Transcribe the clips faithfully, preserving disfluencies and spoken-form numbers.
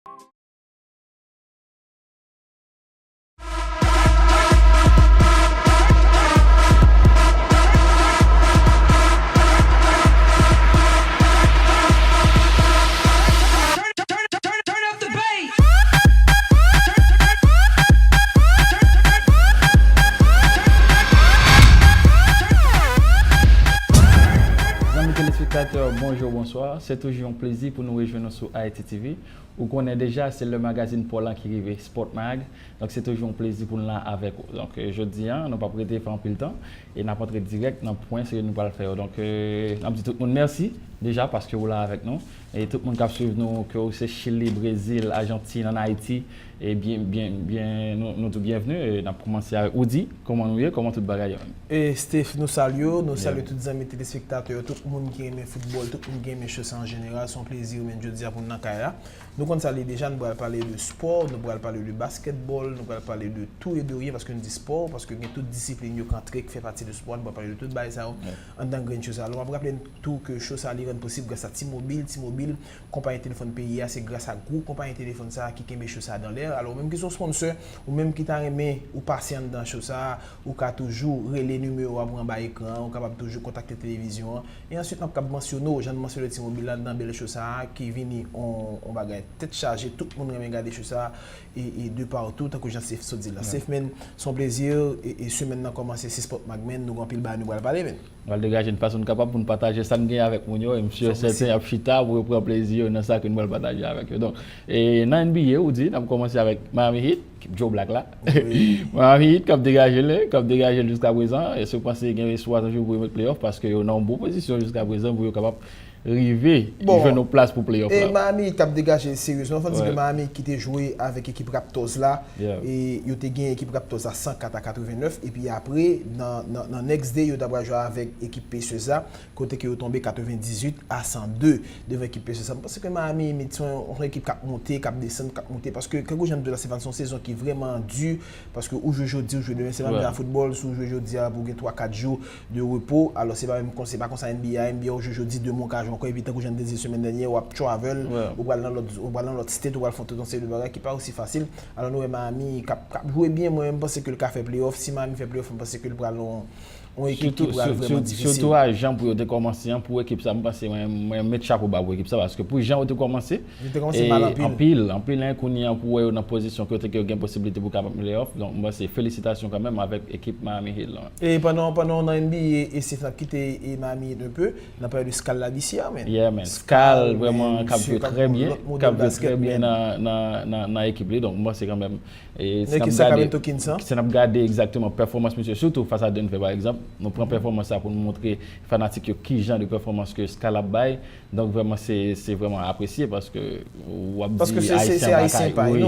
Zanmi telespektatè, bonjou, bonswa. Se toujou yon plezi pou nou rejwenn nou sou Haiti T V. Ou konnen deja, se lè magazin pa w lan ki rive, Sport Mag. Donk, se toujou yon plezi pou n la avèk ou. Donk, euh, jodi a, nou p ap rete fè anpil tan e n ap antre dirèk nan pwen sa ke nou pral fè yo. Donk, euh, n ap di tout moun mèsi deja paske w la avèk nou. E tout moun k ap swiv nou, ke w se Chili, Brezil, Ajantin, ann Ayiti, e byen, byen, byen, nou, nou di w byenvni. E n ap kòmanse avèk Woody. Kòman nou ye? Kòman tout bagay yo menm? E Steph, nou salye w, nou salye tout zanmi telespektatè yo, tout moun ki renmen foutbòl, tout moun ki renmen cho sa an jeneral. Se yon plezi menm jodi a pou n nan kay la. Nou konn sa l ye deja, nou pral pale de spò, nou pral pale de baskètbòl, nou pral pale de tou e de ryen, paske nou di spò, paske gen tout disiplin yo k antre, ki fè pati de spò, nou pral pale de tout bagay sa yo anndan grenn cho sa. Alò, m ap raple n tou ke cho sa li rann posib gras a T-Mobile. T-Mobile, konpayi telefòn peyi a, se gras a gwo konpayi telefòn sa ki kenbe cho sa dan lè. Alò, ou menm ki se yon sponsor, ou menm ki ta renmen ou pase anndan cho sa, ou ka toujou rele nimewo a pou anba ekran an, ou kapab toujou kontakte televizyon an. E answit, m ap kab mansyone w, jan n mansyone T-Mobile la, nan bèl cho sa a, ki vini on, on bagay tèt chaje, tout moun renmen gade cho sa a, e, e de partou, tankou jan Steph sot di la. Steph, men, se yon plezi, e, e semèn nan kòmanse, se Sport Mag, men, nou gen anpil bagay nou pral pale, men. Nou pral degaje n fason n kapab pou n pataje sa n gen avèk moun yo, e m si e sèten y ap chita pou yo pran plezi yo nan sa ke n pral pataje avèk yo. Donk, e nan N B A, ou di, n ap kòmanse avèk Miami Heat, ekip Joe Black la. Miami Heat k ap degaje l, k ap degaje l jiska prezan. Èske w panse gen espwa toujou pou yo met playoff? Paske yo nan yon bon pozisyon jiska prezan pou yo kapab rive jwenn yon plas pou playoff la. Miami Heat k ap degaje l seryezman. Fò n di ke Miami Heat ki te jwe avèk ekip Raptors la, e yo te gen ekip Raptors la san kat a katrevennnèf, epi apre, nan, nan, nan next day, yo ta pral jwe avèk ekip Pacers la, kote ke yo tonbe katrevendizuit a san de devan ekip Pacers la. M panse ke Miami Heat se yon, yon ekip k ap monte, k ap desann, k ap monte, paske, tankou jan m di w la, se pa yon sezon ki vrèman di, paske ou jwe jodi, ou jwe demen, se pa menm jan a foutbòl, si w jwe jodi a, pou w gen twa, kat jou de repo. Alò, se pa menm kon, se pa konsa N B A, N B A ou jwe jodi, demen w ka jwe ankò, epi tankou jan n te di semèn dènyè, w ap travel, ou pral nan lòt, ou pral nan lòt state, ou pral fè tout yon seri de bagay ki pa osi fasil. Alò, nou wè Miami k ap, k ap jwe byen, mwen, m panse ke l ka fè playoff. Si Miami fè playoff, m panse ke l pral yon, yon ekip ki pral vrèman difisil. Sitou a jan pou yo te kòmanse an, pou ekip sa, m panse mwen, mwen met chapo ba pou ekip sa, paske pou jan yo te kòmanse, yo te kòmanse mal anpil. Anpil, anpil, en, kounye a pou wè yo nan pozisyon kote ke yo gen posiblite pou kapab playoff. Donk, m panse felisitasyon kanmenm avèk ekip Miami Heat la. E pandan, pandan w nan N B A, e Steph, n ap kite, e Miami Heat un peu, n ap pale de Skal Labissière, men. Yeah, man. Skal, vrèman, k ap jwe trè byen, k ap jwe trè byen nan, nan, nan, nan ekip li. Donk, m panse kanmenm, e si n ap gade, si n ap gade egzakteman pèfòmans misye, sitou fas a Denver, pa egzanp, nou pran pèfòmans sa pou nou montre fanatik yo ki jan de pèfòmans ke Skal ap bay. Donk, vrèman, se, se vrèman apresye paske w ap di Ayisyen pa ka, wi,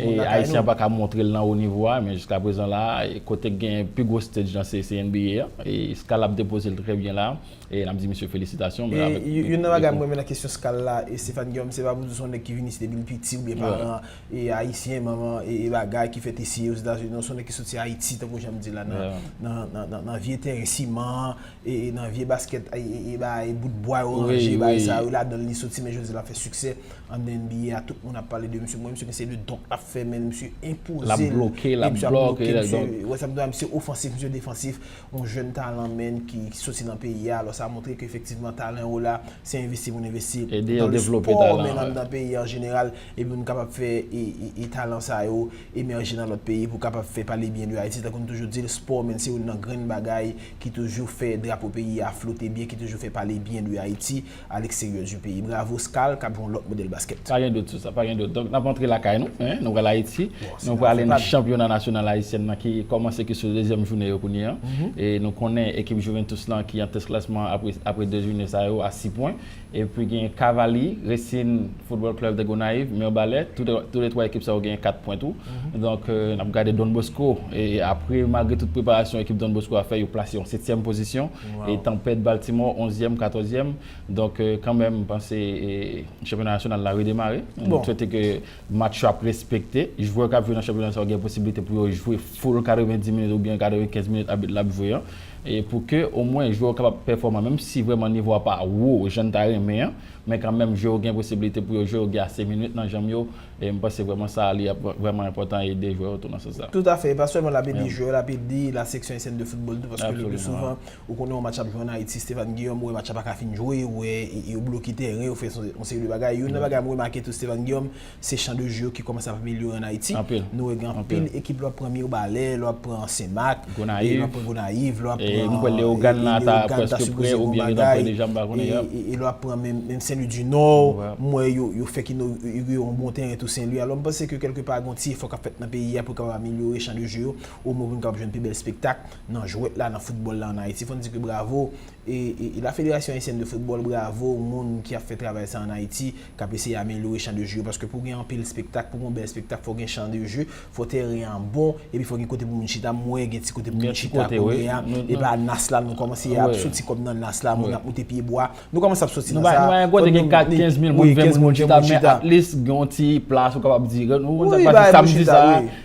e Ayisyen pa ka montre l nan wo nivo a, men jiska prezan la, e kote k gen pi gwo stage lan, se, se N B A an, e Skal ap depoze l trè byen la, e n ap di misye felisitasyon, men avèk youn nan bagay m renmen nan kesyon Skal la, e Stéphane Guillaume, se pa pou di se yon nèg ki vini, se depi l piti, oubyen paran e ayisyen, manman, e, e bagay ki fèt isi Ozetazini, non, se yon nèg ki soti Ayiti, tankou jan m di la, nan, nan, nan, nan, nan vye teren siman, e, e nan vye baskèt, e, e, e bagay, bout bwa yo ranje, bagay sa yo, ladan l li soti, men jodi l ap fè siksè anndan N B A a, tout moun ap pale de misye. Mwen, misye gen seri de donk l ap fè, men misye enpoze l, l ap bloke, l ap bloke, misye, wè sa m di w la, misye ofansif, misye defansif, yon jèn talan, men, ki, ki soti nan peyi a, alò sa montre ke efektivman talan yo la, se envesti pou n envesti nan le spò, men anndan peyi an jeneral, epi pou n kapab fè e, e, e talan sa yo emèje nan lòt peyi, pou kapab fè pale byen de Ayiti. Tankou n toujou di l, spò, men, se youn nan grenn bagay ki toujou fè drapo peyi a flote byen, ki toujou fè pale byen de Ayiti a leksteryè di peyi. Bravo Skal, k ap jwe yon lòt modèl baskèt. Pa gen dout sou sa, pa gen dout. Donk, n ap antre lakay nou, en, nou pral Ayiti, nou pral ale nan chanpyona nasyonal ayisyèn nan ki kòmanse, ki sou dezyèm jounen yo kounye a. E nou konnen ekip Juventus lan ki an tèt klasman apre, apre de jounen sa yo a sis pwen. Epi gen Cavaliers, Racing Football Club de Gonayiv, Mirebalais, tout, tou le twa ekip sa yo gen kat pwen tou. Donk, euh, n ap gade Don Bosco, e apre, malgre tout preparasyon ekip Don Bosco a fè, yo plase yon setyèm pozisyon. E Tempête Baltimore, onzyèm, katòzyèm. Donk, euh, kanmenm, m panse, e, chanpyona nasyonal la redemare. M swete ke match yo ap respekte. Jwè k ap jwe nan chanpyona sa yo gen posiblite pou yo jwe full katrevenndis minit oubyen katrevenkenz minit abit la ap jwe an. E pou ke omwen jwè yo kapab pèfòman, menm si vrèman nivo a pa wo jan n ta renmen an, men kanmenm jwè yo gen posiblite pou yo jwe, yo gen ase minit nan janm yo, e m panse vrèman sa li ap vrèman enpòtan, ede jwè yo tou nan sans sa. Toutafè, e pa sèlman l ap ede jwè yo, l ap ede la section haïtienne de football tou, paske le pli souvan, ou konnen yon match ap jwe ann Ayiti, Stéphane Guillaume, ou wè match la pa ka fin jwe, ou wè, e, e yo bloke teren, yo fè yon, yon seri de bagay. Youn nan bagay mwen remake tou, Stéphane Guillaume, se chan de je yo ki kòmanse ap amelyore ann Ayiti. Nou wè gen anpil ekip, lè w ap pran Mirebalais, lè w ap pran Senmak, e lè w ap pran Gonayiv, lè w ap pran, e, Leyogàn ta prèske prè oubyen li ta prè deja, m pa konnen, e, e lè w ap pran menm, menm Sen Lwi di Nò, m wè yo, yo fèk inogire yon bon teren tou Sen Lwi. Alò, m panse ke kèlkepa, gen yon ti efò k ap fèt nan peyi a pou kapab amelyore chan de je yo, omwen pou n kapab jwenn pi bèl espektak nan jwèt la, nan foutbòl la ann Ayiti. Fò n di ke bravo, e, e, e la Fédération Haïtienne de Football, bravo moun ki ap fè travay sa ann Ayiti, k ap eseye amelyore chan de je yo, paske pou gen anpil espektak, pou gen yon bèl espektak, fò gen chan de je, fò teren an bon, epi fò gen kote pou moun chita. M wè gen ti kote pou moun chita kounye a, epi a nas la, nou kòmanse ap soti kòb nan nas la, moun ap moute pyebwa, nou kòmanse ap soti nan sa. Nou pa gen kote gen kenz mil moun, ven mil moun chita, men at least gen yon ti plas ou kapab di, nou konn sa k pase samdi sa,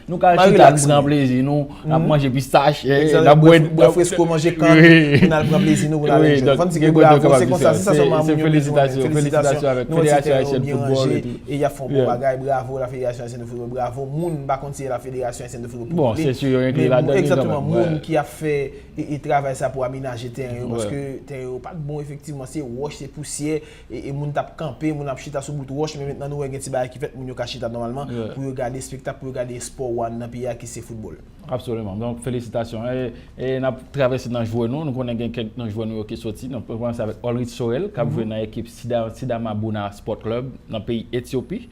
nou ka al chita, nou pran plezi nou, n ap manje pistach, n ap bwè, bwè fresko, manje kann, pou n al pran plezi nou, pou n al enjoy. Fò n di ke bravo, se konsa, se sa sèlman moun yo bezwen. Felisitasyon avèk Federasyon Ayisyen de Foutbòl epi, e y ap fè yon bon bagay, bravo la Fédération Haïtienne de Football, bravo moun, m pa konn si se la Fédération Haïtienne de Football pou li, men moun, egzakteman, moun ki ap fè e, e travay sa pou amenaje teren yo, paske teren yo pa t bon efektivman, se wòch, se pousyè, e, e moun t ap kanpe, moun ap chita sou bout wòch, men mentnan nou wè gen ti bagay ki fèt, moun yo ka chita nòmalman pou yo gade espektak, pou yo gade espò one nan peyi a ki se foutbòl. Absoliman. Donk, felisitasyon. E, e n ap travèse nan jwè nou. Nou konnen gen kèk nan jwè nou yo ki soti. Nou kòmanse avèk Olrich Sorel, k ap jwe nan ekip Sida-, Sidama Buna Sport Club nan peyi Etyopi.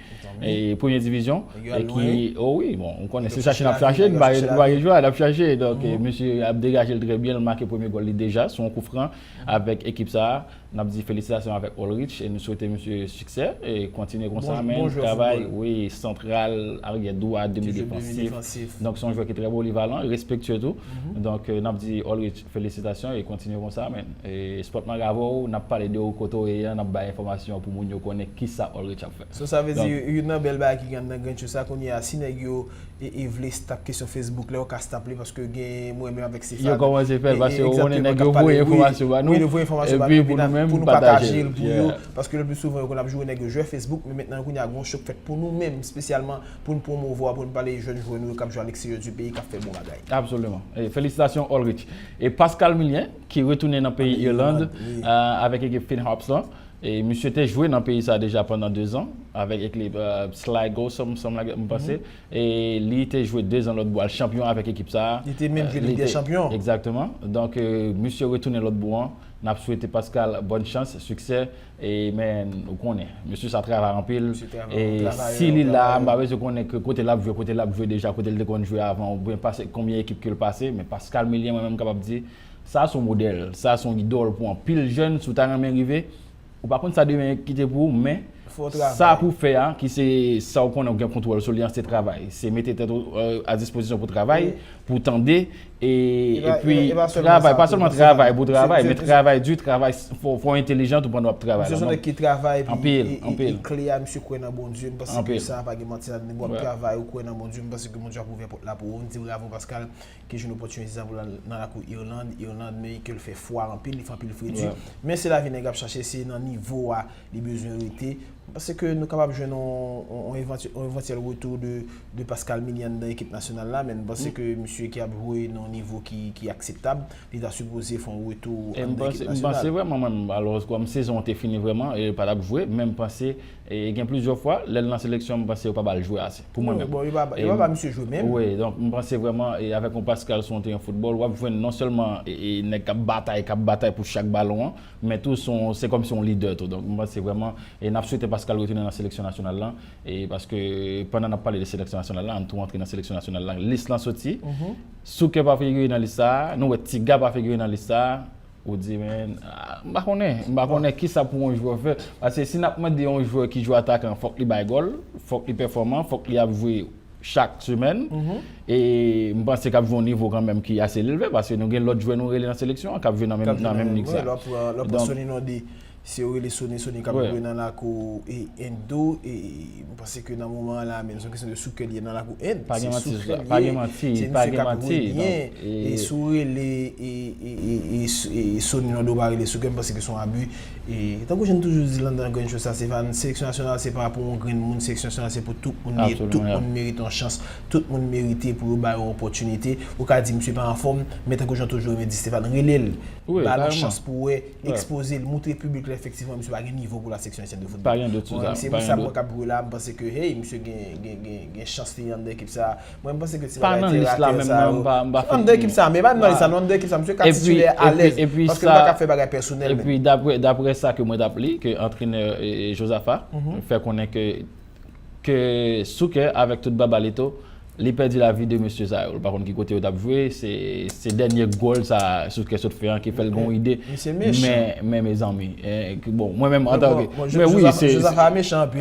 E premye divizyon. E ki, o wi, bon, ou konnen se chache n ap chache, nou pa, nou pa gen chwa, n ap chache. Donk, e, misye ap degaje l trè byen, l make premye gòl li deja, sou yon koufran avèk ekip sa a. N ap di felisitasyon avèk Olrich e nou swete misye siksè e kontinye konsa, men travay, wi, santral, aryè dwat, demi defansif. Donk, se yon jwè ki trè polivalan, respektye tou. Donk, e, n ap di Olrich felisitasyon e kontinye konsa, men. E Spòtman Gavo, n ap pale de ou kote w ye a, n ap bay enfòmasyon pou moun yo konnen kisa Olrich ap fè. So, sa vle di, youn nan bèl bagay ki gen anndan grenn cho sa, kounye a, si nèg yo e, e vle stop kesyon Facebook la, yo ka stop li, paske gen mwen menm avèk Stéphane. Yo kòmanse fè l, paske yo konnen nèg yo voye enfòmasyon ba nou, epi pou nou menm, pou nou pataje l pou yo, paske le pli souvan, yo konn ap joure nèg yo jwè Facebook, men mentnan, kounye a, gen yon cho k fèt pou nou menm, espesyalman, pou n pwomouvwa, pou n pale jèn jwè nou yo k ap jwe a leksteryè di peyi, k ap fè bon bagay. Absoliman. E felisitasyon, Olrich. E Pascal Milien, ki retounen nan peyi Irland, e, avèk ekip Finn Harps lan. E misye te jwe nan peyi sa deja pandan dezan, avèk ekip, e, Sligo, sanm, sanm la, m panse. E li te jwe dezan lòt bò a, l chanpyon avèk ekip sa. Li te menm jwe Lig dè Chanpyon. Egzakteman. Donk, e, misye retounen lòt bò an. N ap swete Pascal bòn chans, siksè. E, men, ou konnen, mesye sa travay anpil. E si li la, m pa bezwen konnen ke kote l ap jwe, kote l ap jwe deja, kote l te konn jwe avan, oubyen pase, konbyen ekip ke l pase. Men Pascal Milien, mwen menm, m kapab di, sa se yon modèl, sa se yon idòl pou anpil jèn, si w ta renmen rive, ou pa konn sa demen ki te pou ou, men sa pou w fè a, ki se sa w konnen w gen kontwòl sou li an, se travay. Se mete tèt ou, e, a dispozisyon pou travay, pou tande, e, epi travay, pa sèlman travay pou travay, men travay di, travay, fò, fò entelijan tou pandan w ap travay la. Misye se yon nèg ki travay, epi, e, e, e kle a, misye kwè nan Bondye, m panse ke sa pa gen manti ladan, w ap travay, ou kwè nan Bondye, m panse ke Bondye ap ouvè pòt la pou ou. M di bravo Pascal, ki jwenn opòtinite sa pou l al nan lakou Irland. Irland, men ke l fè fwa anpil, li fè anpil fredi. Men se lavi nèg ap chache, se nan nivo a li bezwen rete. M panse ke nou kapab jwenn yon, yon, yon evanti-, yon evantyèl retou de, de Pascal Milien nan ekip nasyonal la, men m panse ke misye ki ap jwe nan yon nivo ki, ki akseptab, li ta sipoze fè yon retou anndan ekip nasyonal. E m panse, m panse vrèman, mwen, alò, kòm sezon an te fini vrèman, e li pa t ap jwe, men m panse E gen plizyè fwa, lè l nan seleksyon, m panse yo pa ba l jwe ase. Pou mwen menm. Bon, yo pa, yo pa ba misye jwe menm. Wi, donk, m panse vrèman, e avèk yon Pascal sou yon teren foutbòl, w ap jwenn non sèlman, e, e nèg k ap batay, k ap batay pou chak balon an, men tou se yon, se kòmsi yon lidè tou. Donk, m panse vrèman, e n ap swete Pascal retounen nan seleksyon nasyonal lan, e paske pandan n ap pale de seleksyon nasyonal lan, ann tou antre nan seleksyon nasyonal lan. Lis lan soti. Souke pa figire nan lis sa a, nou wè Tiga pa figire nan lis sa a. Ou di, men, ah, m pa konnen, m pa konnen kisa pou yon jwè fè. Paske si n ap mande yon jwè ki jwe atakan, fòk li bay gòl, fòk li pèfòman, fòk li ap jwe chak semèn. E m panse k ap jwe yon nivo kanmenm ki ase elve, paske nou gen lòt jwè nou rele nan seleksyon an, k ap jwe nan menm, nan menm lig sa. Lè w pran, lè w pran Sonny Landé, Se yo rele Sony, Sony k ap jwe nan lakou End tou. E m panse ke nan moman an la menm, se yon kesyon de sou kè li ye nan lakou End. Se sou kè li ye. Se misye k ap jwe byen. E si w rele Sony Rondeau pa rele sou kè, m panse ke se yon abi. E tankou jan n toujou di l anndan grenn cho sa, Stéphane, seleksyon nasyonal se pa pou yon grenn moun, seleksyon nasyonal se pou tout moun, e tout moun merite yon chans, tout moun merite pou yo ba yo opòtinite. Ou ka di misye pa anfòm, men tankou jan toujou renmen di Stéphane, rele l, ba l yon chans pou wè, ekspoze l, moutre piblik la efektivman misye pa gen nivo pou la section haïtienne de football. Pa gen dout sou sa. Se pou sa mwen k ap jwe la, m panse ke, hey, misye gen, gen, gen, gen chans li anndan ekip sa. Mwen, m panse ke ti bagay tè a tè sa yo. Anndan ekip sa, men pa menm nan lis la, non, anndan ekip sa, misye ka titilè alèz. Paske nou pa ka fè bagay pèsonèl menm. Epi dapre, dapre sa ke mwen t ap li, ke antrenè Jozafa fè konnen ke, ke Souquet avèk tout Babalito, li pèdi lavi de mesye sa yo. Li pa konn ki kote yo t ap jwe, se, se dènye gòl sa Souquet sot fè an ki fè l gen yon ide. Men, men mezanmi, bon, mwen menm antanke, men wi, se,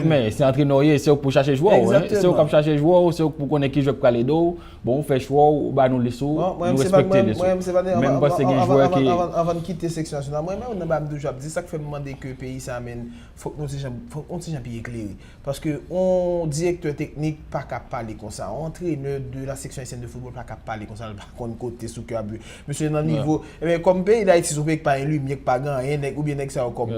men se antrenè w ye, se ou k pou chache jwè w, se ou k ap chache jwè w, se ou k pou konnen ki jwè k pral ede w. Bon, ou fè chwa w, ou ba nou lis ou, nou respekte lis ou. Men m panse gen jwè ki. Anvan n kite seleksyon nasyonal, mwen menm nan bagay m toujou ap di, sa k fè m mande ke peyi sa a, men, fòk nou ti jan, fòk nou ti jan pi eklere. Paske yon direktè teknik pa ka pale konsa, yon antrenè de la section haïtienne de football pa ka pale konsa, l pa konn kote Souquet ap jwe. Mesye nan nivo, ebyen, kòm peyi Dayiti se yon peyi k pa gen limyè, k pa gen anyen, nèg, oubyen nèg sa yo kòm,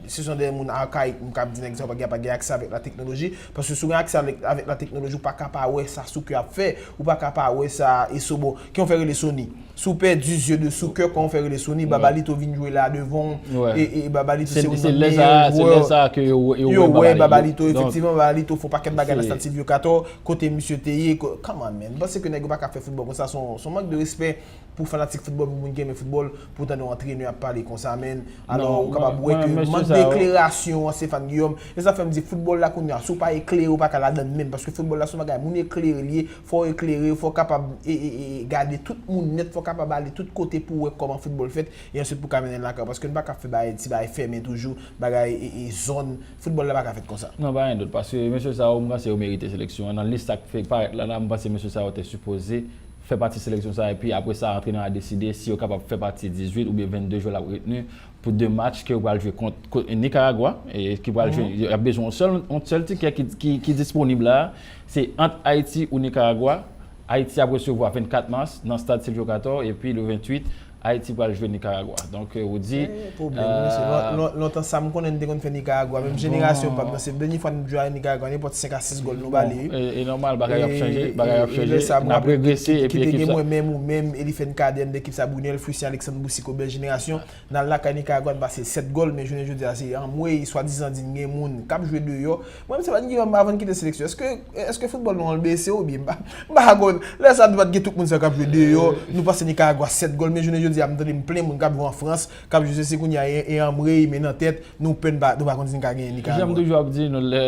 se son de moun akayik, m kab di nèg sa yo pa gen, pa gen aksè avèk la teknoloji, paske si w gen aksè avèk, avèk la teknoloji, ou pa ka pa wè sa Souquet ap fè, ou pa ka pa wè sa, e so bon, ki yon fè rele Sony. Si w pèdi zye de Souquet, kòman w fè rele Sony, Babalito vin jwe la devan w, e, e Babalito se youn nan meyè jwè. Yo wè Babalito, efektivman, Babalito fè yon pakèt bagay nan Stad Sylvio Cator, kote misye te ye, come on, man. M panse ke nèg yo pa ka fè foutbòl konsa, se yon, se yon mank de respè pou fanatik foutbòl, pou moun ki renmen foutbòl, pou w tande yon antrenè ap pale konsa, man. Alò, ou kapab wè ke mank de eklerasyon an, Stéphane Guillaume, e sa fè m di foutbòl la kounye a, si w pa eklere, ou pa ka ladann menm, paske foutbòl la se yon bagay moun eklere l ye, fò w eklere, fò w kapab e, e, e, gade tout moun nèt, fò w kapab ale tout kote pou w wè kòman foutbòl fèt, e answit pou w ka mennen l lakay w, paske n pa ka fè bagay, ti bagay fèmen toujou, bagay e, e zòn, foutbòl la pa ka fèt konsa. Non, pa gen dout, paske mesye sa yo, m panse yo merite seleksyon an. Nan lis sa k fè parèt la, la, m panse mesye sa yo te sipoze fè pati seleksyon sa, epi apre sa, antrenè a deside si yo kapab fè pati dizuit oubyen vennde jwè l ap retni pou de match ke yo pral jwe kont, kont Nicaragua, e ki pral jwe, y ap bezwen yon sèl, yon sèl tikè ki, ki, ki disponib la, se ant Ayiti ou Nicaragua. Ayiti ap resevwa vennkat mas nan stad Sylvio Cator, epi le venntuit, Ayiti pral jwe Nicaragua. Donk, ou di, pwoblèm, wi, se lon-, lon-, lontan sa, m konnen n te konn fè Nicaragua. Menm jenerasyon pa m nan, se dènye fwa n jwe a Nicaragua, nenpòt senk a sis gòl nou ba li, wi. E, e nòmal, bagay ap chanje, bagay ap chanje, n ap regrese, epi ekip sa. Ki te gen mwen menm, ou menm, Eliphène Cadet, ekip sa, Brunel, Fuicien, Alexandre Boucicaut, bèl jenerasyon. N al lakay Nicaragua, n pase sèt gòl, men jounen jodi a, se anmwey, swadizan di n gen moun k ap jwe deyò. Mwen, m se pa n ki, avan n kite seleksyon, èske, èske foutbòl nou an bese oubyen m pa, m pa konn. Lè sa a, nou pa t gen tout moun sa yo k ap jwe deyò. Nou pase Nicaragua sèt gòl, men jounen jodi a, m tande m plen moun k ap jwe an Frans, k ap jwe sesi kounye a, e, e anmwey, men nan tèt, nou pè n pa, nou pa konn si n ka genyen Nicaragua. Jan m toujou ap di, nou lè,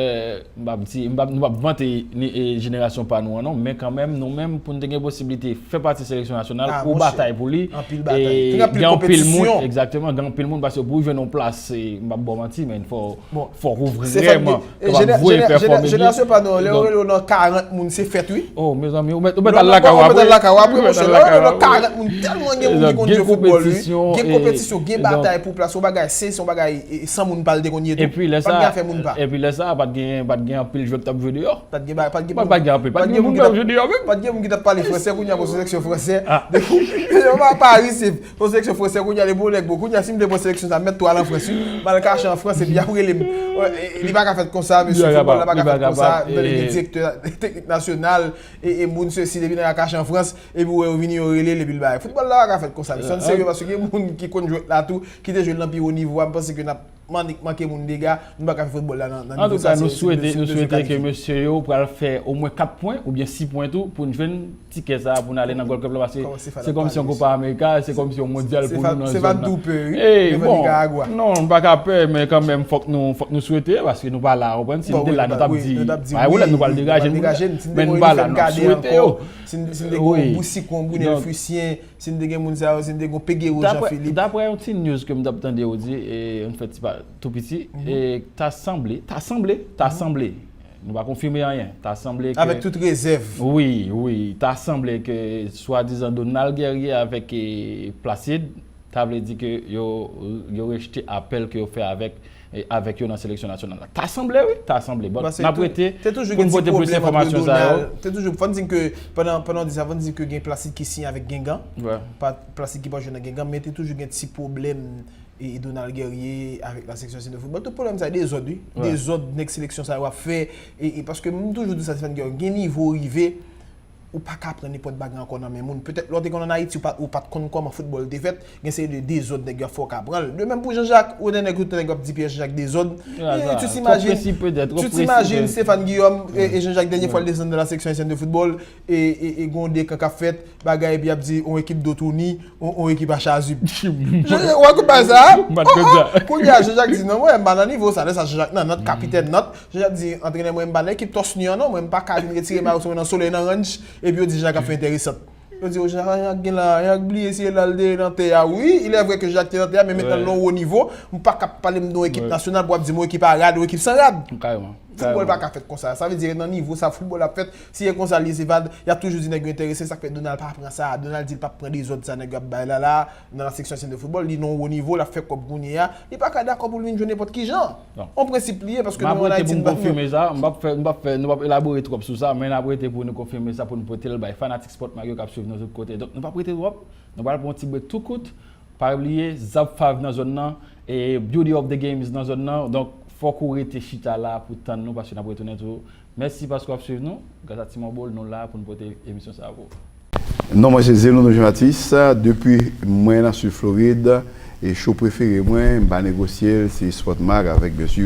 m p ap di, m p ap, nou p ap vante ni, e, jenerasyon pa nou an non, men kanmenm, nou menm, pou n te gen posiblite fè pati seleksyon nasyonal, ou batay pou li. Anpil batay. Te gen anpil konpetisyon. Egzakteman, gen anpil moun, paske pou w jwenn yon plas, e, m p ap ba w manti, men fò, fò w vrèman kapab voye pèfòme byen. Jenerasyon pa nou, lè yo rele w nan karant moun, se fèt, wi. Oh, mezanmi, ou mèt, ou mèt al lakay w apre. Ou mèt al lakay w apre, monchè. Lè yo rele w nan karant moun, tèlman gen moun ki konn jwe foutbòl, wi. Gen konpetisyon, gen batay pou plas, yon bagay, se, se yon bagay, e, san moun pa l te konn ye tou. Epi lè sa, pa t gen afè moun pa. Epi lè sa, pa t gen, pa t gen anpil jwè k t ap jwe deyò. Pa t gen ba-, pa t gen moun, pa t gen moun ki t ap, pa t gen moun ki t ap pale fransè, kounye a bon seleksyon fransè. Depi, yo pa Paris, se bon seleksyon fransè, kounye a depi yon nèg bon, kounye a si m te pran seleksyon sa, m mèt tou al an Frans, wi. M al kache an Frans, epi y ap rele m. Li pa ka fèt konsa, mesye, foutbòl la pa ka fèt konsa. M tande gen direktè teknik nasyonal, e, e moun sesi, depi nèg la kache an Frans, epi w wè yo vini, yo rele l, epi l bay. Foutbòl la pa ka fèt konsa, mesye. Ann serye, paske gen moun ki konn jwèt la tou, ki te jwe l nan pi wo nivo a, m panse ke n ap Mannik manke moun dega, nou pa ka fè foutbòl la nan, nan nivo sa. Antouka, nou swete, nou swete ke mesye yo pral fè omwen kat pwen oubyen sis pwen tou pou n jwenn tikè sa a pou n ale nan Gold Cup la, paske se kòmsi yon Copa America, se kòmsi yon mondyal pou nou nan zòn nan. Ey, bon, non, m pa ka pè, men kanmenm, fòk nou, fòk nou swete, paske nou pa la, w konprann? Si n te la, nou t ap di, bay woulèt, nou pral degaje n, men n pa la, n ap swete yo. Si n te gen yon Boucicaut, Brunel Fuicien, si n te gen moun sa yo, si n te gen Peguero, Jean Philippe. Daprè yon ti news ke m t ap tande yo di, e, yon fè ti pa tou piti, e, ta sanble, ta sanble, ta sanble, nou pa konfime anyen, ta sanble ke. Avèk tout rezèv. Wi, wi, ta sanble ke swadizan Donald Guerrier avèk, e, Placide, Sa vle di ke yo, yo rejte apèl ke yo fè avèk, e, avèk yo nan seleksyon nasyonal la. Ta sanble, wi, ta sanble. Bon, n ap rete pou n pote plis enfòmasyon sa yo. Te toujou, fò n di ke, pandan, pandan w di sa, fò n di ke gen Placide ki siyen avèk Guingamp. Placide ki pral jwe nan Guingamp, men te toujou gen ti pwoblèm e, e Donald Guerrier avèk la section ancienne de football. Tout pwoblèm sa, dezòd, wi. Dezòd nèg seleksyon sa yo ap fè. E, e paske m toujou di sa, Stéphane Guillaume, gen nivo w rive, ou pa ka pran nenpòt bagay ankò nan men moun. Petèt, lè w te konn ann Ayiti, ou pa, ou pa t konn kòman foutbòl te fèt. Gen seri de dezòd nèg yo ap fè, w ka pran l. De menm pou Jean-Jacques, ou wè nèg, ou nèg yo ap di Pierre Jean-Jacques dezòd. E, tu t'imagines, tu t'imagines Stéphane Guillaume e, e Jean-Jacques, dènye fwa l desann nan la section ancienne de football, e, e, e gen yon dekan k ap fèt, bagay, epi y ap di, yon ekip Dotouni, yon, yon ekip Achazib. Ou wè kout bagay sa a? Kounye a, Jean-Jacques di, non, mwen, m pa nan nivo sa. Lè sa, Jean-Jacques nan Nant, kapitèn Nant. Jean-Jacques di, antrenè, mwen, m pa nan ekip Tòs Nwi an, non. Mwen, m pa ka vin retire mayo sou mwen nan solèy nan ranch, epi yo di Jean-Jacques ap fè enteresan. Yo di, o, Jean-Jacques gen la, Jean-Jacques bliye si e la l te nan tè a. Wi, il est vrai que Jean-Jacques te nan tè a, men mentnan l nan yon wo nivo, m pa ka pale m de yon ekip nasyonal pou w ap di m yon ekip a rad, yon ekip san rad. Foutbòl pa ka fèt konsa. Sa vle di, nan nivo sa foutbòl ap fèt, si e konsa l ye, se pa, y ap toujou di nèg yo enterese, sa k fè Donald pa pran sa. Donald di l p ap pran dezòd sa nèg yo ap bay la la, nan la section ancienne de football, li nan yon wo nivo, l ap fè kòb kounye a, li pa ka dakò pou l vin jwe nenpòt ki jan. Yon prensip li ye, paske nou ann Ayiti, nou pa konfime sa, m p ap fè, m p ap fè, nou p ap elabore twòp sou sa, men n ap rete pou nou konfime sa, pou nou pote l bay fanatik Sport Mag yo k ap swiv nou tout kote. Donk, nou p ap rete twòp, nou pral pran yon ti brek tou kout. Pa bliye, Zab Fav nan zòn nan, e Beauty of the Games nan zòn nan. Donk, fòk ou rete chita la pou tann nou, paske n ap retounen tou. Mèsi paske w ap swiv nou. Gras a T-Mobile, nou la pou n pote emisyon sa a pou ou. Non, mwen se Zeno Jean Baptiste. Depi mwen nan Sid Florid, e show prefere mwen, m pa negosye l, se Sport Mag avèk, byen si,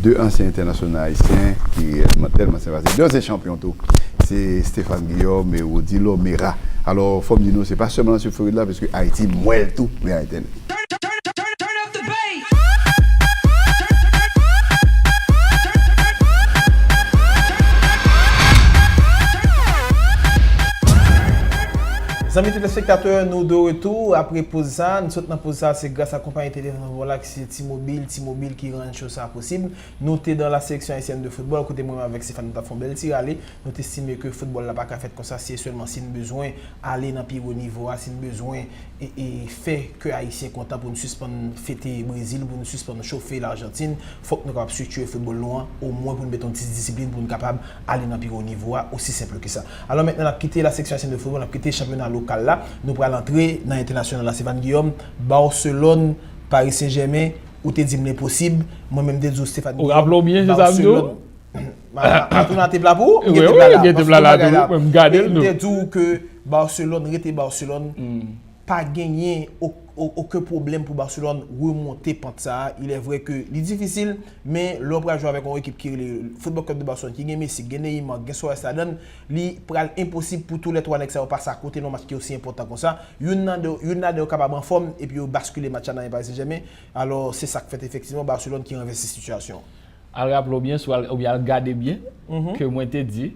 de ansyen entènasyonal ayisyen ki, e, tèlman senpatik. De ansyen chanpyon tou. Se Stéphane Guillaume e Rudy Lomera. Alò, fò m di nou, se pa sèlman nan Sid Florid la, paske Ayiti, m wè l tou, men Ayiti. Zanmi telespektatè, nou de retou apre poz sa. Nou sot nan poz sa, se gras a konpayi telefòn la ki se T-Mobile, T-Mobile ki rann show sa posib. Nou te dans la sélection haïtienne de football, kote mwen menm avèk Stéphane nou t ap fè yon bèl ti rale. Nou te estime ke foutbòl la pa ka fèt konsa, se sèlman si n bezwen ale nan pi wo nivo a, si n bezwen e, e fè kè Ayisyen kontan pou n sispann fete Brezil, pou n sispann chofe Lajantin, fòk nou kapab estrikture foutbòl nou an, omwen pou n mete yon ti disiplin pou n kapab ale nan pi wo nivo a, osi senp ke sa. Alò mentnan n ap kite la section haïtienne de football, n ap kite chanpyona lokal la, nou pral antre nan entènasyonal la, Stéphane Guillaume, Barcelone, Paris Saint-Germain, ou te di m l enposib, mwen menm m te di w Stéphane Guillaume, Barcelone. Matou n a tep la pou ou? M gen tep la la. Paske bagay la, m te di w ke Barcelone rete Barcelone, pa genyen o- o- okenn pwoblèm pou Barcelone remonte pant sa a. Il est vrai que li difisil, men lè w pral jwe avèk yon ekip ki rele Football Club de Barcelone, ki gen Messi, gen Neymar, gen Suarez ladan l, li pral enposib pou toulètwa nèg sa yo pase akote nan yon match ki osi enpòtan konsa. Youn nan de, youn ladan yo kapab anfòm, epi yo baskile match la nan men Paris Saint-Germain. Alò, se sa k fèt efektivman, Barcelone ki ranvèse sitiyasyon an. Al raple w byen, si w al, oubyen al gade byen, ke mwen te di,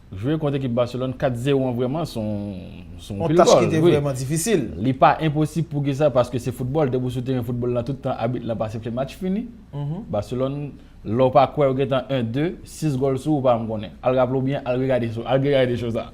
jwe kont ekip Barcelone kat zewo an vrèman se yon, se yon pil gòl, wi. Yon tach ki te vrèman difisil. Li pa enposib poukisa, paske se foutbòl, depi w sou teren foutbòl la tout tan, abit la pa sifle match fini. Barcelone, lè w pa kwè, yo gentan en de, sis gòl sou ou, ou pa janm konnen. Al raple w byen, al regade show, al regade show sa.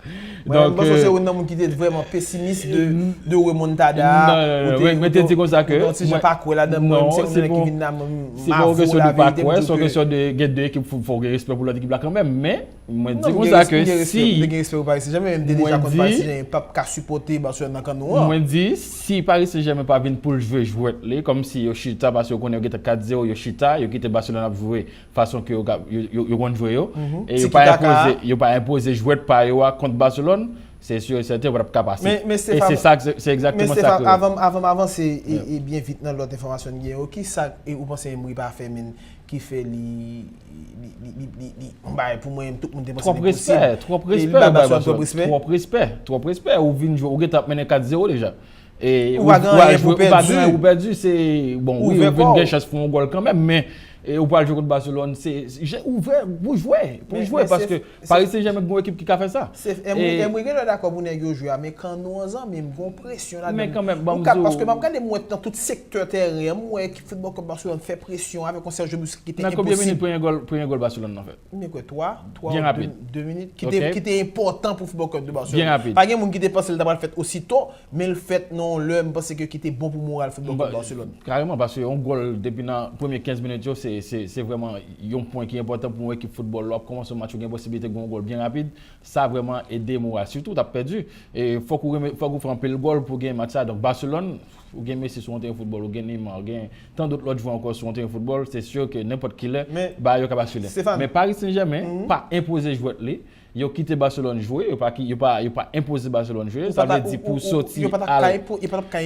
Mwen menm, m panse w se youn nan moun ki te vrèman pesimis de, de remontada a. Non, non, non, mwen te di konsa ke ou te yon ti jan pa kwè ladan l, mwen menm se youn nan nèg ki vin la, mwen, se pa yon kesyon de pa kwè, se yon kesyon de gen de ekip, fò, fò w gen respè pou lòt ekip la kanmenm, men mwen di konsa ke si, m te gen respè pou Paris Saint-Germain, men m te deja konn Paris Saint-Germain p ap ka sipòte Barcelone nan kanno an. Mwen di, si Paris Saint-Germain pa vin pou l jwe jwèt li, kòmsi yo chita, paske yo konnen yo gentan kat zewo, yo chita, yo kite Barcelone ap jwe fason ke yo, yo, yo, yo konn jwe yo. E yo pa enpoze, yo pa enpoze jwèt pa yo a kont Barcelone, se si e sèten yo pa t ap ka pase. E se sa, se egzakteman sa ke. Avan, avan m avanse e, e byen vit nan lòt enfòmasyon n gen yo, ki sa e ou panse Emery pa fè menm ki fè li, li, li, li, li, li, li, bay, pou mwen, tout moun te panse li enposib. Twòp respè, twòp respè, bay Barcelone twòp respè. Twòp respè, twòp respè. Ou vin jwe, ou gentan ap mennen kat zewo deja. E ou pa gen anyen pou pèdi. Ou pa gen anyen pou pèdi, se, bon, wi, ou vin gen chans pou yon gòl kanmenm, men E ou pral jwe kont Barcelone, se, se, ou vre, pou jwe, pou jwe, paske Paris Saint-Germain gen yon ekip ki ka fè sa. Se, Emery, Emery gen lè dakò pou nèg yo jwe a, men kan nou an zanmi m, gen yon presyon ladan. Men kanmenm, ban m di w. Paske m ap gade m wè nan tout sektè tèren an, m wè ekip Football Club Barcelone fè presyon avèk yon Sergio Busquets ki te enposib. Nan konbyen minit premye gòl, premye gòl Barcelone nan fèt? Men kwè twa, twa, de, de minit, ki te, ki te enpòtan pou Football Club de Barcelone. Byen rapid. Pa gen moun ki te panse l ta pral fèt osito, men l fèt nan yon lè m panse ke ki te bon pou moral Football Club Barcelone. Kareman, paske yon gòl depi nan premye kenz minit yo, se, se, se vrèman yon pwen ki enpòtan pou yon ekip foutbòl. Lè w ap kòmanse yon match, ou gen posiblite gen yon gòl byen rapid. Sa vrèman ede moral. Sitou w t ap pèdi. E fòk ou, fòk ou fè anpil gòl pou w genyen match sa. Donk Barcelone, ou gen Messi sou yon teren foutbòl, ou gen Neymar, ou gen tan dòt lòt jwè ankò sou yon teren foutbòl, se si ke nenpòt ki lè, bagay yo ka basile. Men Paris Saint-Germain pa enpoze jwèt li. Yo kite Barcelone jwe, yo pa, yo pa, yo pa enpoze Barcelone jwe. Sa vle di pou w soti al.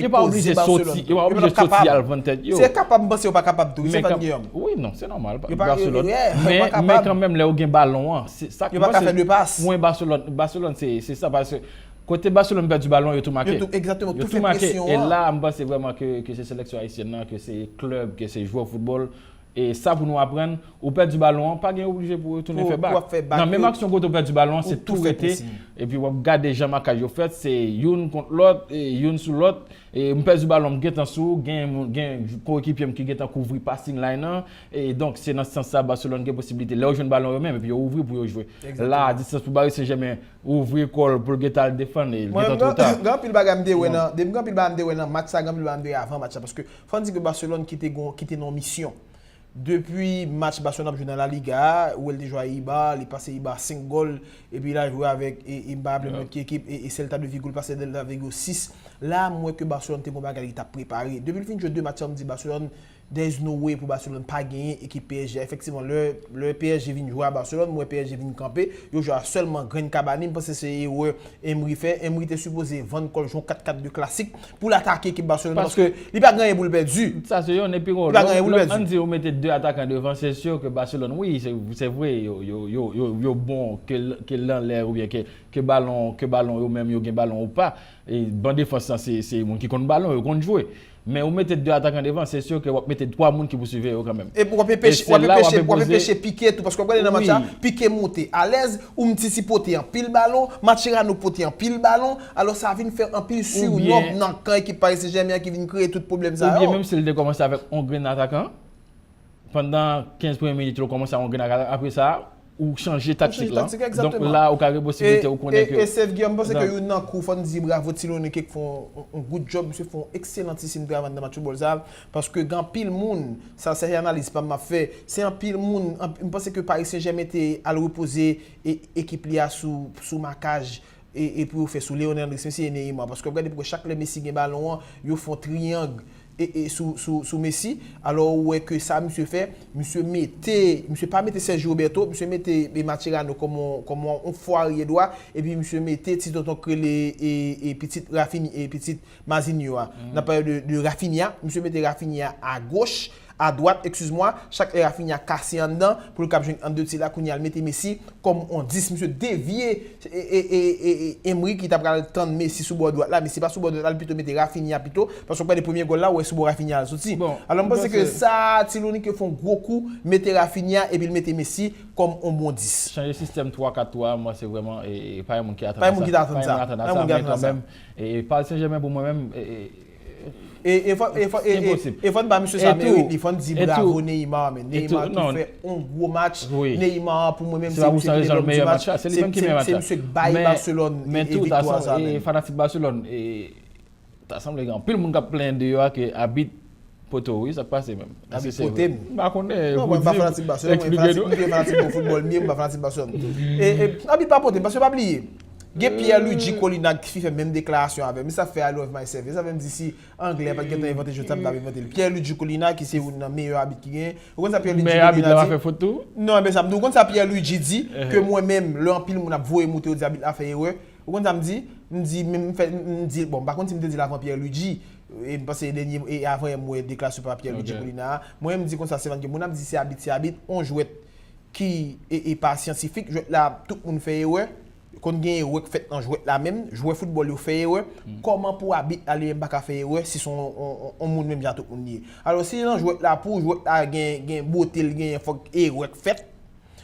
Yo pa oblije soti, yo pa oblije soti al vann tèt yo. Si yo kapab, m panse yo pa kapab tou, wi, Stéphane Guillaume. Wi, non, se nòmal. Barcelone. Men kanmenm, lè yo gen balon an, se sa k mwen, se pwen Barcelone. Barcelone, se, se sa, paske kote Barcelone pèdi balon, yo tou make. Yo tou, egzakteman, yo tou fè presyon an. E la, m panse vrèman ke, ke se seleksyon ayisyèn nan, ke se klèb, ke se jwè foutbòl, e sa pou nou aprann, ou pèdi balon an, pa gen oblije pou w retounen fè bak. Nan menm aksyon kote w pèdi balon an, se tou rete. Epi w ap gade jan makaj yo fèt, se youn kont lòt, e youn sou lòt. E m pèdi balon, m gentan sou, gen, gen koekipye m ki gentan kouvri passing line an. E donk, se nan sans sa, Barcelone gen posiblite. Lè yo jwenn balon yo menm, epi yo ouvri pou yo jwe. La, distans pou Paris Saint-Germain ouvri kò l pou l gentan al defann, e l gentan twò ta. Mwen, gen anpil bagay m te wè nan, gen anpil bagay m te wè nan match sa, gen anpil bagay m te wè avan match sa, paske fò n di ke Barcelone kite gon, kite nan yon misyon. Depi match Barcelone ap jwe nan La Liga a, ou wè l te jwe a Eibar, li pase Eibar senk gòl, epi l al jwe avèk, e, e m pa raple m ki ekip, e, e Celta de Vigo, l pase Celta de Vigo sis. La, m wè ke Barcelone te gon bagay li t ap prepare. Depi l fin jwe de match sa, m di Barcelone, there is no way pou Barcelone pa genyen ekip P S G a. Efektivman, lè, lè P S G vin jwe a Barcelone, m wè P S G vin kanpe, yo jwe a sèlman grenn kabani, m panse se erè Emery fè. Emery te sipoze vann kò l jwe yon kat kat de klasik pou l atake ekip Barcelone nan, paske li pa gen anyen pou l pèdi. Sa se yonn, epi li pa gen anyen pou l pèdi. Ann di ou mete de atakan devan, se si ke Barcelone, wi, se, se vre, yo, yo, yo, yo, yo bon, ke l, ke l anlè oubyen ke, ke balon, ke balon yo menm yo gen balon ou pa. E ban defans lan, se, se moun ki konn balon, yo konn jwe. Men ou mete de atakan devan, se si ke w ap mete twa moun ki pou siveye yo kanmenm. Epi w ap enpeche, w ap enpeche, w ap enpeche Piqué tou, paske w ap gade nan match la, Piqué monte alèz, Umtiti pote anpil balon, Mascherano pote anpil balon, alò sa vin fè anpil sirnòm nan kan ekip Paris Saint-Germain an ki vin kreye tout pwoblèm sa yo. Oubyen menm si l te kòmanse avèk yon grenn atakan, pandan kenz premye minit yo, kòmanse avèk yon grenn atakan, apre sa, ou chanje taktik la. Donk la, ou ka gen posiblite ou konnen ke. E, e Sèf Giyòm, m panse ke youn nan kou, fò n di bravo Ti Loni ki fè yon, yon good job, misye fè yon ekselantisim travay nan match foutbòl sa, paske gen anpil moun, sa se analiz pa m m ap fè, se anpil moun, anp-, m panse ke Paris Saint-Germain te al repoze e, ekip li a sou, sou makaj e, e pou yo fè sou Lionel Messi e Neymar. Paske w ap gade pou wè chak lè Messi gen balon an, yo fè yon triyang e, e sou, sou, sou Messi. Alò ou wè ke sa misye fè, misye mete, misye pa mete Sergio Roberto, misye mete, e, Mascherano kòm yon, kòm yon, yon fwa arye dwa, epi misye mete ti tonton k rele, e, e pitit Rafinha, e pitit Mazinho a. N ap pale de, de Rafinha, misye mete Rafinha a goch, a dwat, excuse-moi, chak lè Rafinha kase anndan, pou l kab jwenn annde ti la, kounye a l mete Messi kòm on dis, misye devye, e, e, e, e, e Emery ki ta pral tann Messi sou bò dwat la, Messi pa sou bò dwat la, l pito mete Rafinha pito, paske w gade premye gòl la, ou wè sou bò Rafinha l soti. Alò, m panse ke sa, Ti Loni ke fè on gwo kou, mete Rafinha, epi l mete Messi kòm on bon dis. Chanje sistèm twa kat twa, mwen se vrèman, e, e, pa yon moun ki atann a sa. Pa yon moun ki ta atann sa. Pa yon moun ki atann a sa, men kanmenm, e, e, Paris Saint-Germain pou mwen menm, e, e, E, e fò, e fò, e, e, e fò n ba misye sa merit li, fò n di bravo Neymar, men Neymar ki fè on gwo match. Neymar, pou mwen menm, se misye ki te lòm di match. Se, se, se misye k bay Barcelone e, e viktwa sa menm. Men tou, ta sanble, e, ta sanble gen anpil moun k ap plenyen deyò a ke abit pote w, wi, sa k pase menm? Abit pote m? M pa konnen. Non, mwen m pa fanatik Barcelone, mwen fanatik, m te fanatik bon foutbòl, m ye, m pa fanatik Barcelone. E, e, abit pa pote m, paske pa bliye. Gen Pierluigi Collina ki fè menm deklarasyon avè m. Sa fè I love myself. Sa fè m di si Anglè pa t gentan envante jwèt sa, m t ap envante l. Pierluigi Collina, ki se youn nan meyè abit ki genyen. Ou konn sa Pierluigi Collina di? Meyè abit la pa fè fot tou? Non, men sa m di, ou konn sa Pierluigi di, ke mwen menm, lè anpil moun ap voye moute, yo di abit la fè erè. Ou konn sa m di? M di, men m fè, m di, bon, m pa konn si m te di l avan Pierluigi, e m panse dènye, e avan yè m wè deklarasyon pa Pierluigi Collina a. Mwen, m di konsa, se van ke moun ap di se abit, se abit, on jwèt ki, e, e pa syantifik, jwèt la, tout moun fè erè. Konn gen erè k fèt nan jwèt la menm, jwè foutbòl yo fè erè, kòman pou abit la li menm pa ka fè erè si se yon, yon, yon, yon moun menm jan tout moun li ye? Alò, si nan jwèt la, pou jwèt la gen, gen bote l genyen, fòk erè k fèt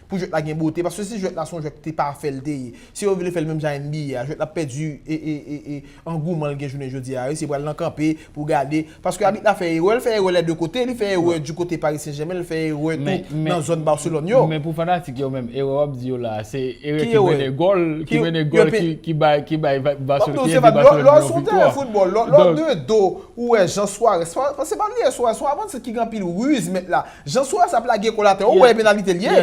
pou jwèt la gen bote, paske si jwèt la se yon jwèt ki te pafè l te ye, si yo vle fè l menm jan N B A a, jwèt la ap pèdi e, e, e, e, angouman l gen jounen jodi a, wi, se pral nan kanpe pou gade, paske abit la fè erè, l fè erè lè de kote, li fè erè di kote Paris Saint-Germain, l fè erè tou nan zòn Barcelone yo. Men pou fanatik yo menm, erè w ap di yo la, se erè ki mennen gòl, ki mennen gòl, ki, ki bay, ki bay Barcelone, ki ede Barcelone jwenn yon viktwa. Lè w sou yon teren foutbòl, lè w de do, ou wè Jean Suarez, se pa bliye Suarez, se yon avanse ki gen anpil riz mèt la. Jean Suarez ap lage kò l atè, ou wè penalite l ye.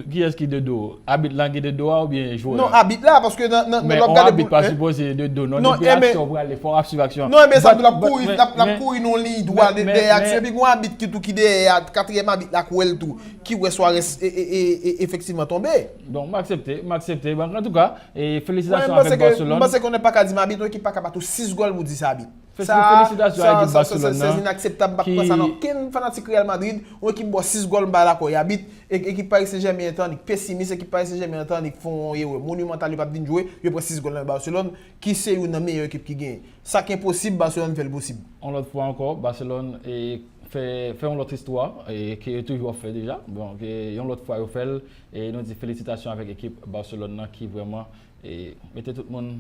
Kiyès ki de do? Abit la gen de do a oubyen jwè a? Non, abit la, paske nan, nan, lè w ap gade pou, abit pa sipoze de do, non, depi aksyon pral, fò w ap swiv aksyon. Non, men sa tou, l ap kouri, l ap, l ap kouri nan yon liy dwat dèyè aksyon, epi gen yon abit ki tou ki dèyè a, katriyèm abit la k wè l tou, ki wè Suarez e, e, e, e, efektivman tonbe. Donk, m aksepte, m aksepte. Donk, antouka, e, felisitasyon avèk Barcelone. Mwen, m panse ke, m panse ke w pa ka di m abit, yon ekip pa ka bat ou sis gòl pou di se abit. Felisitasyon a ekip Barcelone nan. Sa, sa, se inakseptab, m pa t pran sa nan okenn fanatik Real Madrid, yon ekip ba w sis gòl, m pa dakò, y abit. E, ekip Paris Saint-Germain an t annik pesimis, ekip Paris Saint-Germain an t annik fè yon erè monimantal, yo p ap vin jwe, yo pran sis gòl nan Barcelone, ki se youn nan meyè ekip ki genyen. Sa k enposib, Barcelone fè l posib. Yon lòt fwa ankò, Barcelone, e, fè, fè yon lòt istwa, e, ke yo toujou ap fè deja. Donk, e, yon lòt fwa yo fè l, e nou di felisitasyon avèk ekip Barcelone nan ki vrèman, e, mete tout moun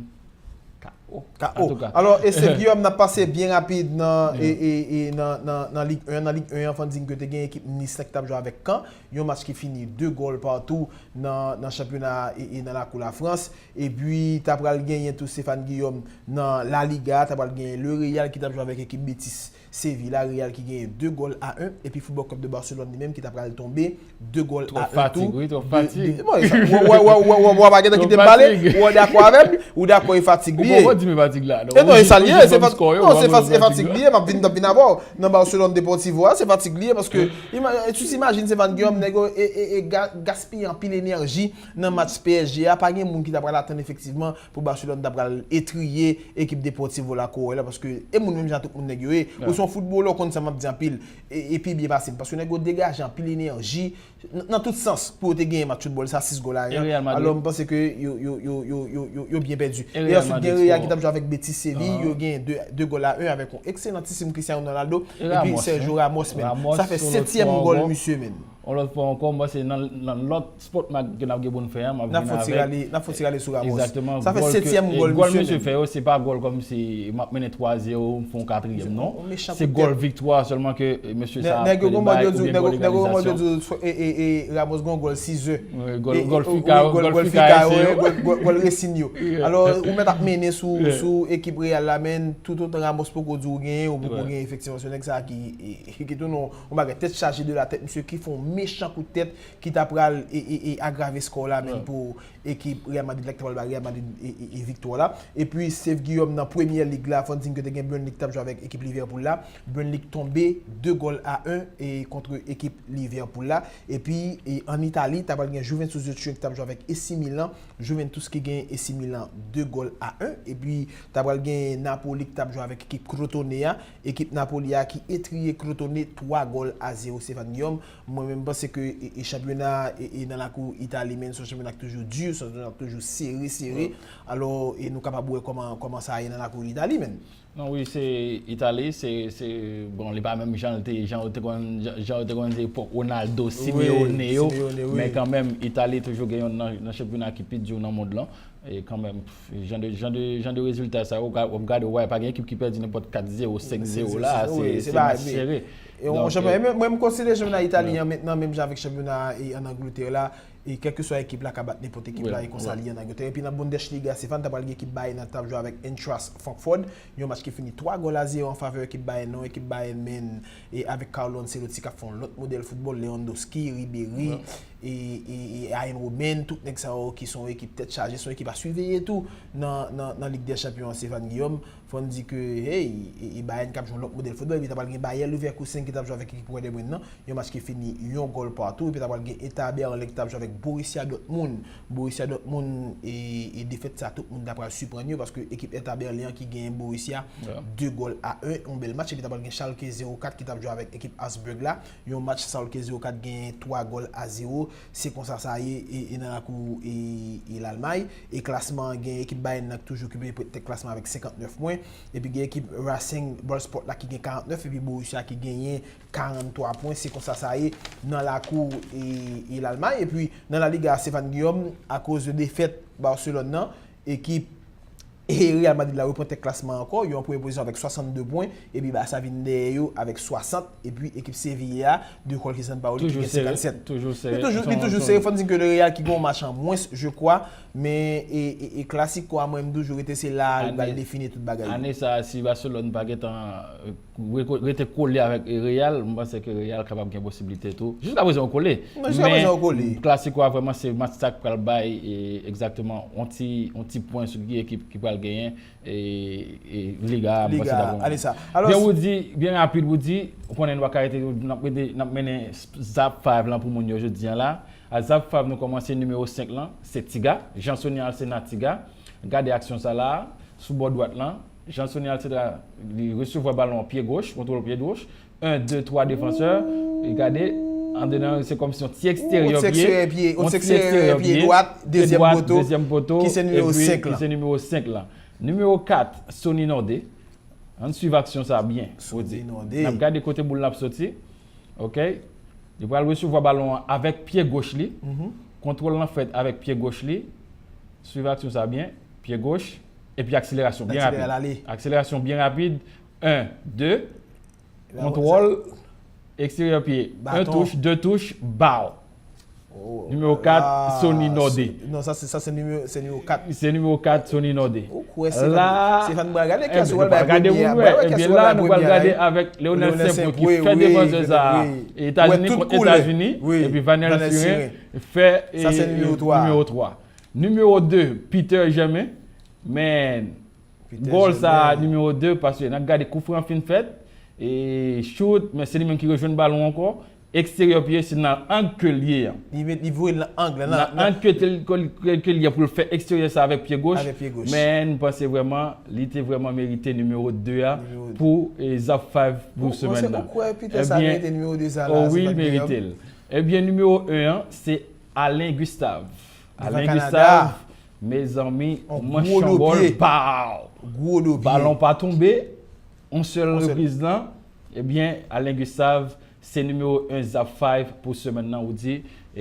K O. K O. Antouka. Alò, e Sèf Giyòm, n ap pase byen rapid nan, e, e, e, nan, nan, nan Lig en, nan Lig en an, fò n di ke te gen ekip Nis la ki t ap jwe avèk Caen, yon match ki fini de gòl patou nan, nan chanpyona a, e, e nan lakou Lafrans. Epi, ta pral genyen tou, Stéphane Guillaume, nan La Liga, ta pral genyen Le Real ki t ap jwe avèk ekip Betis Séville la, Real ki genyen de gòl a en, epi Football Club de Barcelone li menm ki ta pral tonbe de gòl a en tou. Twòp fatig, wi, twòp fatig. Bon, e sa, w, w pa gentan kite m pale, w dakò avè m, ou dakò e fatig li ye. Ou poko di m e fatig la, non. E non, e sa l ye, se fatig li ye, m ap vin, m ap vin avè w. Nan Barcelone Deportivo a, se fatig li ye, paske, ima-, tu t'imagines, Stéphane Guillaume, nèg yo, e, e, e, ga-, gaspiye anpil enèji nan match P S G a, pa gen moun ki ta pral atann efektivman pou Barcelone ta pral etriye ekip Deportivo La Coruña la, paske e moun menm jan tout moun nèg yo ye. Ou se yon foutbolè, ou konn sa m ap di anpil, e, e pi byen pase m, paske nèg yo degaje anpil enèji nan, nan tout sans pou yo te genyen match foutbòl sa, sis gòl a en. Alò, m panse ke yo, yo, yo byen pèdi. E answit, gen Real ki t ap jwe avèk Betis Séville, yo genyen de, de gòl a en avèk yon ekselantisim Cristiano Ronaldo, epi Sergio Ramos menm. Sa fè setyèm gòl misye menm. Yon lòt fwa ankò, m panse nan, nan lòt spòt ke n ap gen pou n fè an, m ap vin avèk. N ap fè yon ti rale sou Ramos. Egzakteman. Sa fè setyèm gòl misye fè yo, se pa gòl kòmsi m ap mennen twa zewo, m fè yon katriyèm, non. Se gòl viktwa sèlman ke, e, mesye sa ap fè li bay, oubyen gòl egalizasyon. Nèg yo gon mòd yo di w, e, e, e, Ramos gon gòl sizè. Gòl, gòl fika yo, gòl fika yo, gòl, gòl resin yo. Alò, ou mèt ap mennen sou, sou ekip Real la, men toutotan Ramos poko di w genyen, ou poko genyen efektivman. Se nèg sa ki, e, ki tounen yon bagay tèt chaje de la tèt, misye ki fè yon mechan kout tèt ki ta pral e, e, e agrave skò la menm pou ekip Real Madrid la ki ta pral bay Real Madrid e, e, e viktwa la. Epi Sèf Giyòm nan Premyè Lig la, fò n di n ke te gen Burnley ki t ap jwe avèk ekip Liverpool la. Burnley ki tonbe de gòl a en e kont ekip Liverpool la. Epi e, ann Itali, ta pral gen Juventus de Turin ki t ap jwe avèk A C Milan. Juventus ki gen A C Milan de gòl a en. Epi ta pral gen Napoli ki t ap jwe avèk ekip Crotone a. Ekip Napoli a ki etriye Crotone twa gòl a zewo, Stéphane Guillaume. Mwen menm, m panse ke e, e chanpyona e, e nan lakou Itali, men se yon chanpyona ki toujou di, se yon chanpyona ki toujou sere, sere. Alò, e nou kapab wè kòman, kòman sa ye nan lakou Itali, men. Non, wi, se Itali, se, se, bon, li pa menm jan l te, jan yo te konn, jan, jan yo te konn di epòk Ronaldo, Simeone yo, men kanmenm, Itali toujou gen yonn nan, nan chanpyona ki pi di nan mond lan. E kanmenm, pff, jan de, jan de, jan de rezilta sa yo, w ap gade, w ap gade, w wè, pa gen ekip ki pèdi nenpòt kat zewo, senk zewo la, se, se match sere. E yon chanpyona, mwen, mwen, m konsidere chanpyona Itali an mentnan menm jan avèk chanpyona, e, ann Angletè la, e kèlkeswa ekip la ka bat nenpòt ekip la, e konsa li ye ann Angletè. Epi nan Bundesliga, Stéphane, ta pral gen ekip Bayern nan t ap jwe avèk Eintracht Frankfurt, yon match ki fini twa gòl a zewo an favè ekip Bayern nan, ekip Bayern men, e avèk Carlo Ancelotti k ap fè yon lòt modèl foutbòl, Lewandowski, Ribéry, e, e, e Arjen Robben, tout nèg sa yo ki se yon ekip tèt chaje, se yon ekip a siveye tou nan, nan, nan Lig dè Chanpyon an, Stéphane Guillaume. Fò n di ke, hey, e, e Bayern k ap jwe yon lòt modèl foutbòl, epi ta pral gen Bayer Leverkusen ki t ap jwe avèk ekip Werder Bremen nan, yon match ki fini yon gòl patou, epi ta pral gen Hertha Berlin ki t ap jwe avèk Borussia Dortmund. Borussia Dortmund, e, e defèt sa, tout moun ta pral siprann yo, paske ekip Hertha Berlin an ki genyen Borussia de gòl a en, yon bèl match, epi ta pral gen Schalke zewo kat ki t ap jwe avèk ekip Augsburg la, yon match Schalke zewo kat genyen twa gòl a zewo, Se konsa sa ye e, e nan lakou e, e Lalmay. E klasman an, gen ekip Bayern nan ki toujou okipe tèt klasman avèk senkantnèf pwen. Epi gen ekip Racing Ballsport la ki gen karantnèf epi Borussia ki genyen karanntwa pwen. Se konsa sa ye nan lakou e, e Lalmay. Epi nan La Liga, Stéphane Guillaume, akoz de defèt Barcelone nan, ekip e Real Madrid la repran tèt klasman ankò, yo an premye pozisyon avèk swasannde pwen, epi Barça vin dèyè yo avèk swasant, epi ekip Sevilla a, de Jorge Sampaoli ki gen senkannsèt. Toujou sere. Li toujou sere, fò n di ke le Real ki gen yon match an mwens, je crois, men e, e, e Clasico a, mwen, m toujou rete, se la li pral defini tout bagay. Ane sa, si Barcelone pa gentan rete kole avèk Real, m panse ke Real kapab gen posiblite tou. Jiska prezan yo kole. Men Clasico a vrèman se match sa k pral bay e, egzakteman yon ti, yon ti pwen sou ki ekip ki pral genyen e, e Liga a. Liga a, ale sa. Alò, byen Woody, byen rapid Woody, ou konnen nou pa ka rete, n ap rete, n ap mennen Zap five lan pou moun yo jodi a la. A Zap five nou kòmanse nimewo senk lan, se Tiga, Jean Sony Alcena Tiga. Gade aksyon sa la, sou bò dwat lan, Jean Sony Alcena, li resevwa balon an pye goch, kontwòl pye goch, en, de, twa defansè, e gade, andedan, se kòmsi yon ti eksteryè pye, yon ti eksteryè pye dwat, dezyèm poto, ki se nimewo senk lan. Ki se nimewo senk lan. Nimewo kat, Sony Nordé. Ann swiv aksyon sa byen, Woody. N ap gade kote boul lan ap soti. Ok? Li pral resevwa balon an avèk pye goch li. Kontwòl lan fèt avèk pye goch li. Swiv aksyon sa byen. Pye goch. Epi akselerasyon byen rapid. Akselerasyon byen rapid. En, de. Kontwòl. Eksteryè pye. En touch, de touch, baw. Nimewo kat, Sony Nordé. Non, sa se, sa se nimewo, se nimewo kat. Se nimewo kat, Sony Nordé. Ou kwè Stéphane, Stéphane pral gade kiyès ou pral bay premye a. Ebyen la, nou pral gade avèk Lionel Saint-Preux ki fè defansè sa a. Etazini kont Etazini. Epi Vanel Siren fè nimewo twa. Nimewo de, Peter Germain. Men gòl sa a, nimewo de, paske n ap gade koufran fin fèt. E chout, men se li menm ki rejwenn balon ankò. Eksteryè pye, se nan ang ke l ye an. Li met, li voye l nan ang la, nan ang ke, ke, ke, ke l ye pou l fè eksteryè sa avèk pye goch. Avèk pye goch. Men m panse vrèman, li te vrèman merite nimewo de a pou e, Zap five pou semèn nan. Ou kwè Peter sa merite nimewo de sa la? Oh wi, li merite l. Ebyen, nimewo en an, se Alain Gustave. Alain Gustave, mezanmi, manch an gòl, baw! Gwo do pye. Balon pa tonbe, yon sèl repriz lan. Ebyen, Alain Gustave, se nimewo en Zap five pou semèn nan, Woody.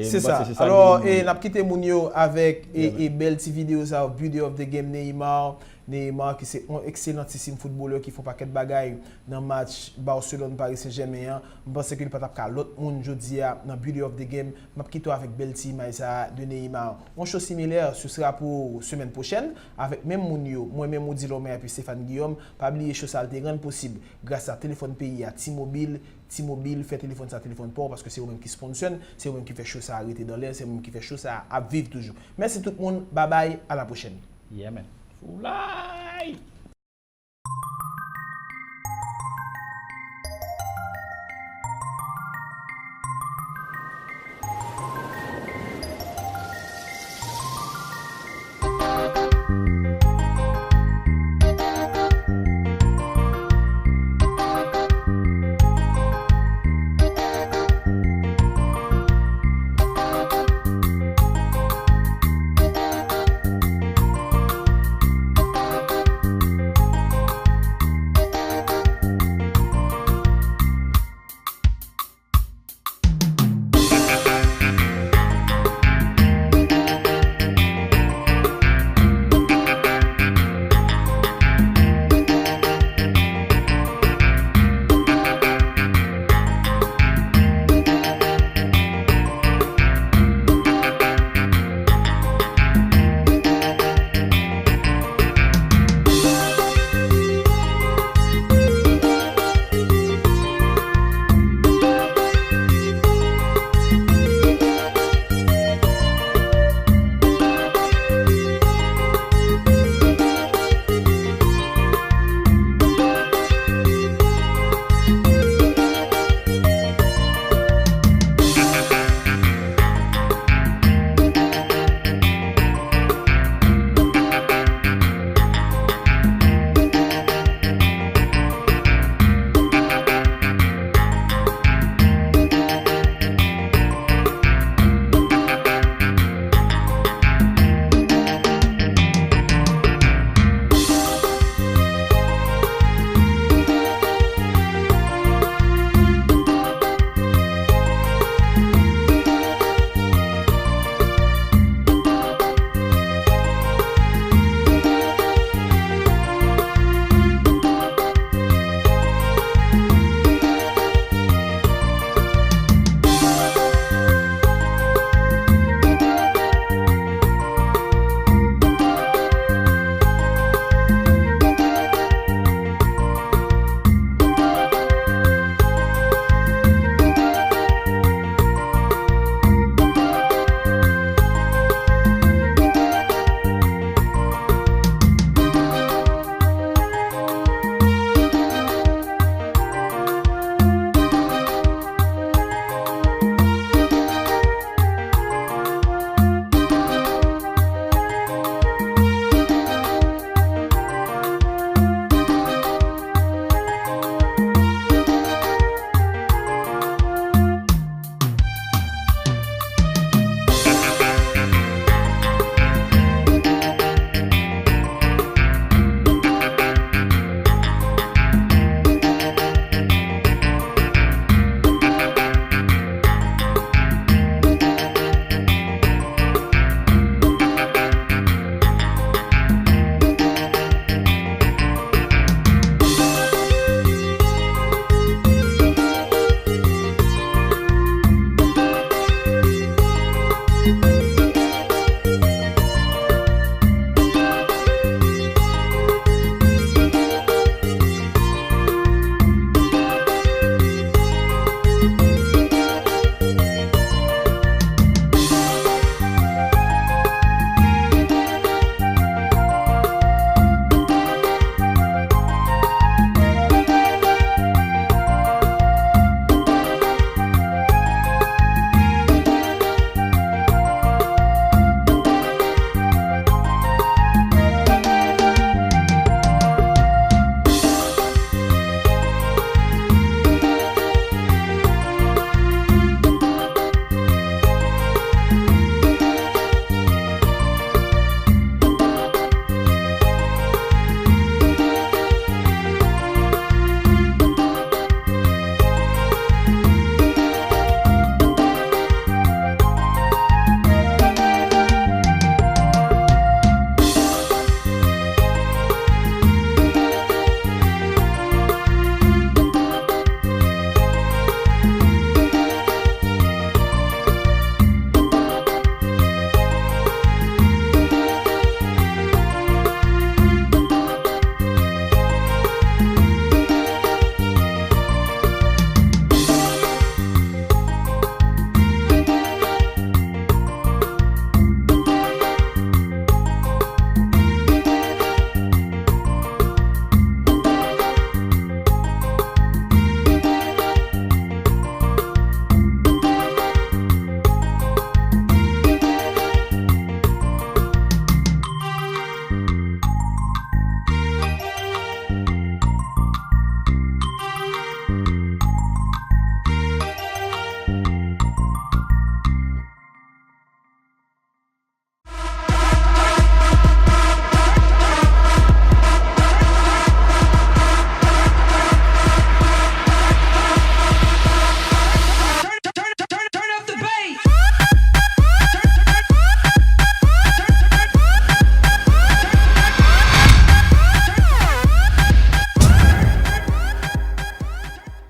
Se sa. Alò, e, n ap kite moun yo avèk e, e bèl ti videyo sa, Beauty of the Game, Neymar. Neymar, ki se yon ekselantisim foutbolè ki fè yon pakèt bagay nan match Barcelone-Paris Saint-Germain an. M panse ke li pa t ap ka lòt moun jodi a nan Beauty of the Game. M ap kite w avèk bèl ti imaj sa a de Neymar. Yon show similè, ce sera pou semèn pwochèn, avèk menm moun yo, mwen menm Woody Lormer epi Stéphane Guillaume. Pa bliye show sa a te rann posib gras a telefòn peyi a, T-Mobile. T-Mobile, fè telefòn sa telefòn pa w, paske se yo menm ki sponsor n, se yo menm ki fè show sa a rete dan lè, se yo menm ki fè show sa a ap viv toujou. Mèsi tout moun, babay, a la pwochèn. Yeah man. Foulay!